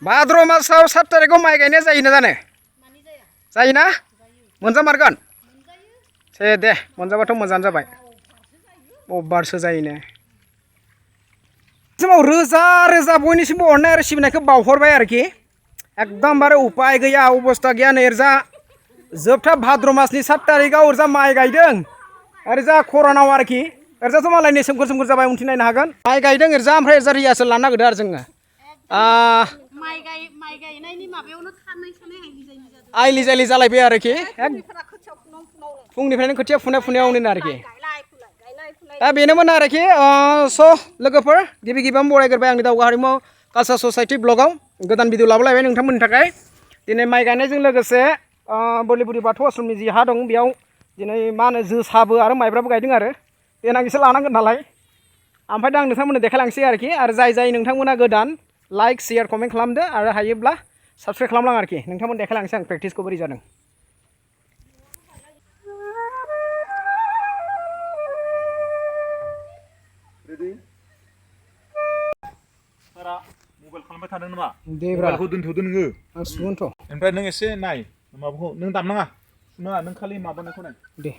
भाद्र मासाव 7 तारिखआव माइ गायनाया जायोना जानो? जायोना? मोनजामारगोन? दे मोनजाबाथ' मोजाङानो जाबाय। अभारसो जायोनो। समाव रोजा रोजा बयनिसिमबो अननाय आरो सिबिनायखौ बावहरबाय आरोखि। एकदमबारे उपाय गैया अबस्था गैया नैरजा जोबथा भाद्र मासनि 7 तारिखआव ओरजा माइ गायदों। ओरजा कर'नाव आरोखि। ओरजाथ' मालायनि सोमखोर सोमखोर जाबाय उनथिं नायनो हागोन। माइ गायदों ओरजा ओमफ्राय ओरजा रिहार्सेल लानो नागिरदों आरो जोङो। माइ गायनायनि माबायावनो खानाय आइलि जाइलि जालायबाय आरोखि। फुंनिफ्रायनो खोथिया फुनायावनो आरोखि। दा बेनोमोन आरोखि स' लोगोफोर गिबि गिबियावनो बरायग्रोबाय आंनि दावगा हारिमु कालचार ससाइटि ब्लगाव गोदान भिडिअ लाबोलायबाय नोंथांमोननि थाखाय। दिनै माइ गायनायजों लोगोसे बोरलि बुरि बाथौ आश्रमनि जि हा दं बेयाव दिनै मा होनो जोसाबो आरो माइब्राबो गायदों आरो देनां एसे लानांगोन नालाय। ओमफ्राय दा आं नोंथांमोननो देखायलांसै आरोखि। आरो जाय नोंथांमोना गोदान लाइक शेयार कमेन्ट खालामदो आरो हायोब्ला साबस्क्राइब खालामलां आरोखि। नोंथांमोन देखायलांसै आं प्रेक्टिसखौ बोरै जादों। सारा मबाइल खालामबाय थादों नामा? देब्रा मबाइलखौ दोनथ'दो नोङो। आं सुगोनथ'। ओमफ्राय नों एसे नाय माबाखौ नों दामनाङा नों खालि माबानायखौ नाय। दे।